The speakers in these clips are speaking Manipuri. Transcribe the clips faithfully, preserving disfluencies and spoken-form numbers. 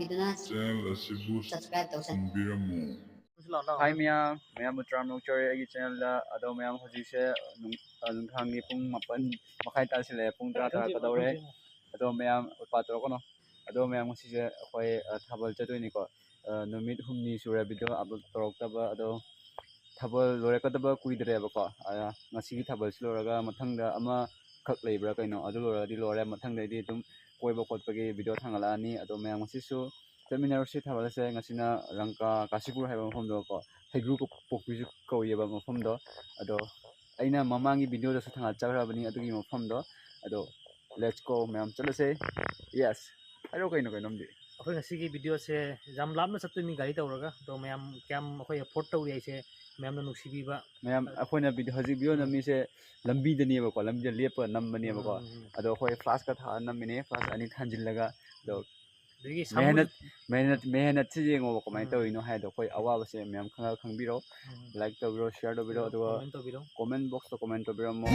ꯆꯥꯟꯅꯦꯜ ꯑꯁꯤꯕꯨ ꯁꯕꯁꯀ꯭ꯔꯥꯏꯕ ꯇꯧꯁꯟꯕꯤꯔꯝꯃꯨ꯫ ꯍꯥꯏ ꯃꯌꯥꯝ, ꯃꯌꯥꯝꯕꯨ ꯇꯔꯥꯝꯅ ꯑꯣꯛꯆꯔꯤ ꯑꯩꯒꯤ ꯆꯦꯅꯦꯜꯗ꯫ ꯑꯗꯣ ꯃꯌꯥꯝ ꯍꯧꯖꯤꯛꯁꯦ ꯅꯨꯡ-, ꯑ, ꯅꯨꯡꯗꯥꯡꯒꯤ ꯄꯨꯡ ꯃꯥꯄꯟ ꯃꯈꯥꯏ ꯇꯥꯁꯤꯜꯂꯛꯑꯦ, ꯄꯨꯡ ꯇꯔꯥ ꯇꯥꯔꯛꯀꯗꯧꯔꯦ꯫ ꯑꯗꯣ ꯃꯌꯥꯝ ꯎꯄꯥ ꯇꯧꯔꯛꯀꯅꯣ꯫ ꯑꯗꯣ ꯃꯌꯥꯝ ꯉꯁꯤꯁꯦ ꯑꯩꯈꯣꯏ, ꯑ, ꯊꯥꯕꯜ ꯆꯠꯇꯣꯏꯅꯤꯀꯣ꯫ ꯑ, ꯅꯨꯃꯤꯠ ꯍꯨꯝꯅꯤ ꯁꯨꯔꯦ ꯚꯤꯗꯤꯑꯣ ꯑꯞꯂꯣꯗ ꯇꯧꯔꯛꯇꯕ꯫ ꯑꯗꯣ ꯊꯥꯕꯜ ꯂꯣꯏꯔꯛꯀꯗꯕ ꯀꯨꯏꯗ꯭ꯔꯦꯕꯀꯣ꯫ ꯑ, ꯉꯁꯤꯒꯤ ꯊꯥꯕꯜꯁꯤ ꯂꯣꯏꯔꯒ ꯃꯊꯪꯗ ꯑꯃꯈꯛ ꯂꯩꯕ꯭ꯔꯥ ꯀꯩꯅꯣ, ꯑꯗꯨ ꯂꯣꯏꯔꯒꯗꯤ ꯂꯣꯏꯔꯦ꯫ ꯃꯊꯪꯗꯩꯗꯤ ꯑꯗꯨꯝ ꯀꯣꯏꯕ ꯈꯣꯠꯄꯒꯤ ꯚꯤꯗꯤꯑꯣ ꯊꯥꯡꯒꯠꯂꯛꯑꯅꯤ꯫ ꯑꯗꯣ ꯃꯌꯥꯝ ꯉꯁꯤꯁꯨ ꯆꯠꯃꯤꯟꯅꯔꯨꯁꯤ ꯊꯥꯕꯜꯁꯦ꯫ ꯉꯁꯤꯅ ꯂꯪꯀꯥ ꯀꯥꯁꯤꯄꯨꯔ ꯍꯥꯏꯕ ꯃꯐꯝꯗꯣꯀꯣ, ꯍꯩꯒ꯭ꯔꯨ ꯀꯣꯛ-, ꯄꯣꯛꯄꯤꯁꯨ ꯀꯧꯏꯑꯕ ꯃꯐꯝꯗꯣ꯫ ꯑꯗꯣ ꯑꯩꯅ ꯃꯃꯥꯡꯒꯤ ꯚꯤꯗꯤꯑꯣꯗꯁꯨ ꯊꯥꯡꯒꯠꯆꯈ꯭ꯔꯕꯅꯤ ꯑꯗꯨꯒꯤ ꯃꯐꯝꯗꯣ꯫ ꯑꯗꯣ let's go ꯃꯌꯥꯝ, ꯆꯠꯂꯁꯦ꯫ Yes, ꯍꯥꯏꯔꯛꯑꯣ ꯀꯩꯅꯣ, ꯀꯩꯅꯣꯝꯗꯤ꯫ ꯑꯩꯈꯣꯏ ꯉꯁꯤꯒꯤ ꯚꯤꯗꯤꯑꯣꯁꯦ ꯌꯥꯝ ꯂꯥꯞꯅ ꯆꯠꯇꯣꯏꯅꯤ ꯒꯥꯔꯤ ꯇꯧꯔꯒ, ꯑꯗꯣ ꯃꯌꯥꯝ ꯀꯌꯥꯝ ꯑꯩꯈꯣꯏ ꯑꯦꯐꯣꯔꯠ ꯇꯧꯔꯤ ꯍꯥꯏꯁꯦ ꯃꯌꯥꯝꯅ ꯅꯨꯡꯁꯤꯕꯤꯕ꯫ ꯃꯌꯥꯝ, ꯑꯩꯈꯣꯏꯅ ꯚꯤꯗꯤꯑꯣ, ꯍꯧꯖꯤꯛ ꯚꯤꯗꯤꯑꯣ ꯎꯝ꯫ ꯅꯝꯃꯤꯁꯦ ꯂꯝꯕꯤꯗꯅꯦꯕꯀꯣ, ꯂꯝꯕꯤꯗ ꯂꯦꯞꯄ ꯅꯝꯕꯅꯦꯕꯀꯣ꯫ ꯎꯝ, ꯎꯝ, ꯎꯝ꯫ ꯑꯗꯣ ꯑꯩꯈꯣꯏ ꯐ꯭ꯂꯥꯁꯀ ꯊꯥꯔ ꯅꯝꯃꯤꯅꯦ, ꯐ꯭ꯂꯥꯁ ꯑꯅꯤ ꯊꯥꯟꯖꯤꯜꯂꯒ꯫ ꯑꯗꯣ ꯑꯗꯒꯤ ꯁꯥꯃꯨ-, ꯃꯦꯍꯅꯠ, ꯃꯦꯍꯅꯠ, ꯃꯦꯍꯅꯠꯁꯤ ꯌꯦꯡꯉꯣꯕ ꯀꯃꯥꯏꯅ ꯎꯝ꯫ ꯇꯧꯔꯤꯅꯣ ꯍꯥꯏꯗꯣ꯫ ꯑꯩꯈꯣꯏ ꯑꯋꯥꯕꯁꯦ ꯃꯌꯥꯝ ꯈꯪꯉ-, ꯈꯪꯕꯤꯔꯣ꯫ ꯎꯝ꯫ ꯂꯥꯏꯛ ꯇꯧꯕꯤꯔꯣ, ꯁꯤꯌꯔ ꯇꯧꯕꯤꯔꯣ, ꯑꯗꯨꯒ ꯀꯃꯦꯟ ꯇꯧꯕꯤꯔꯣ꯫ ꯀꯣꯃꯦꯟ ꯕꯣꯛꯁꯇ ꯀꯣꯃꯦꯟ ꯇꯧꯕꯤꯔꯝꯃꯣ꯫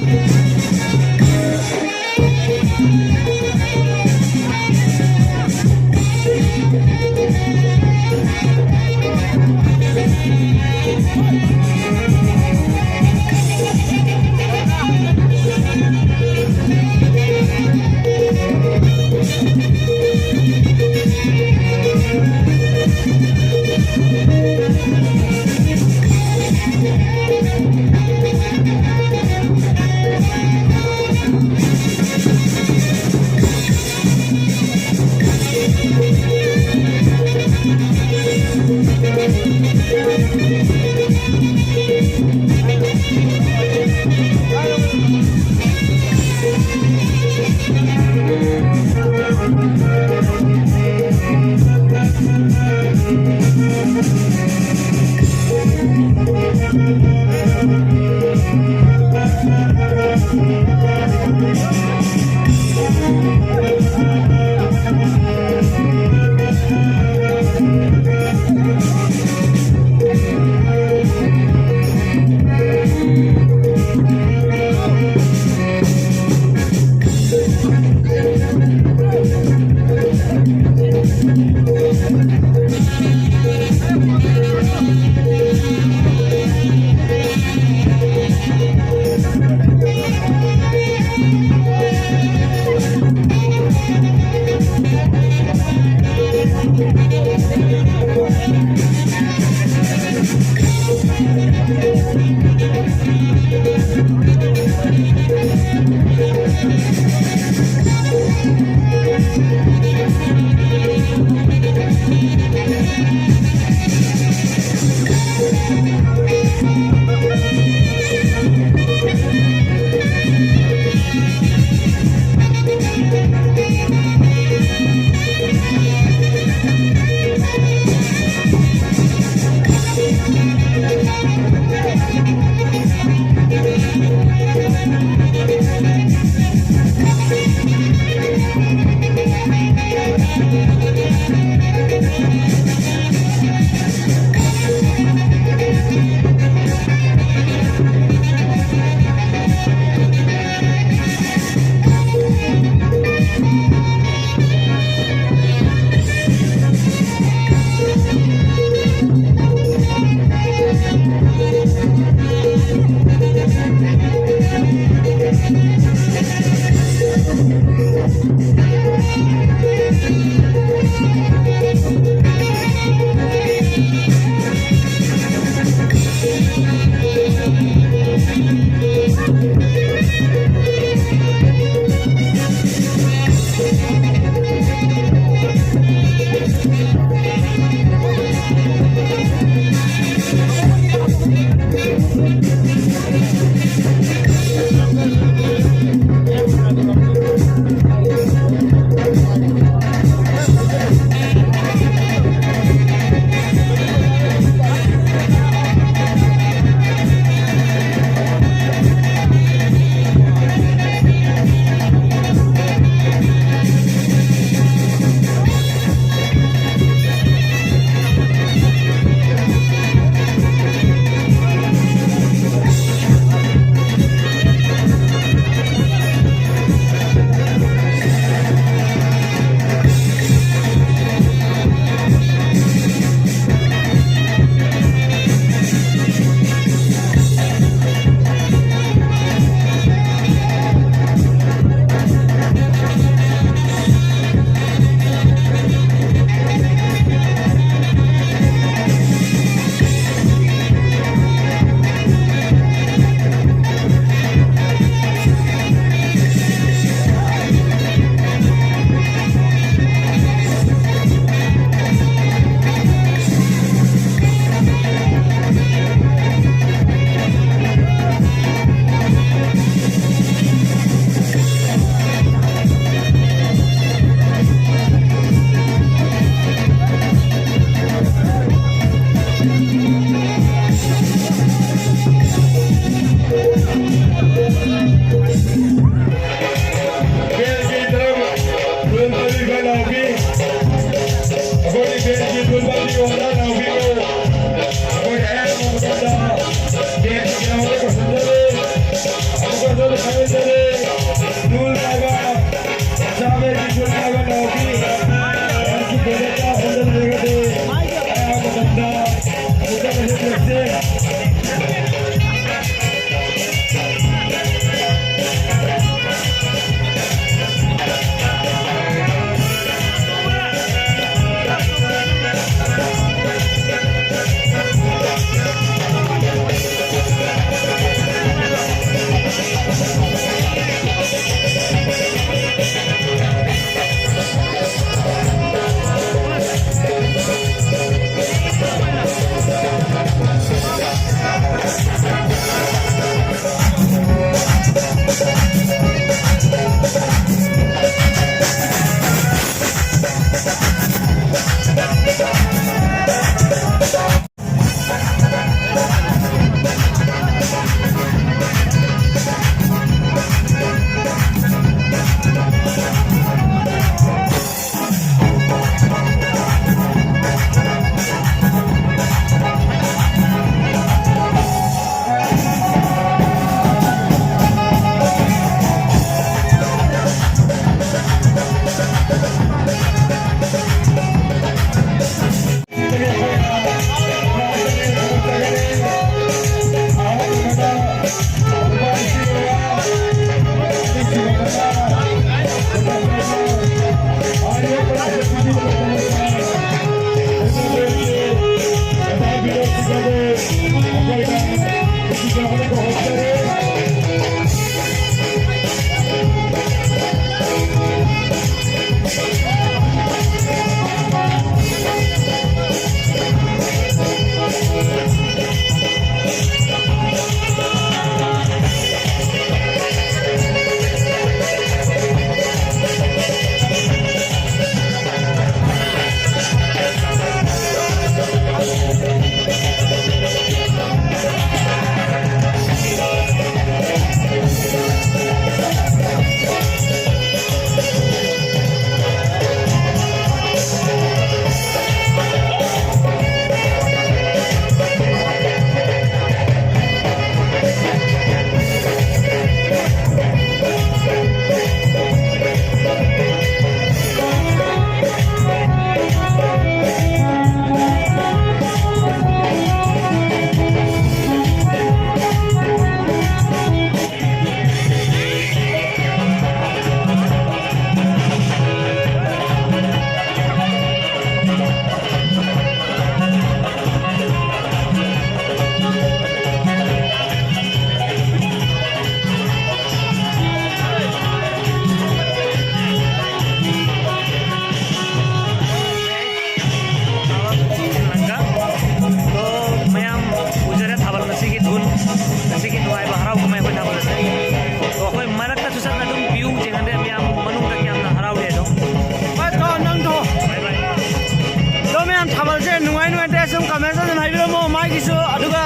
ꯌꯥꯝ ꯊꯥꯕꯜꯁꯦ ꯅꯨꯡꯉꯥꯏ ꯅꯨꯡꯉꯥꯏꯇꯦ ꯁꯨꯝ ꯀꯃꯦꯟꯁ ꯑꯗꯨꯝ ꯍꯥꯏꯕꯤꯔꯝꯃꯣ ꯃꯥꯒꯤꯁꯨ, ꯑꯗꯨꯒ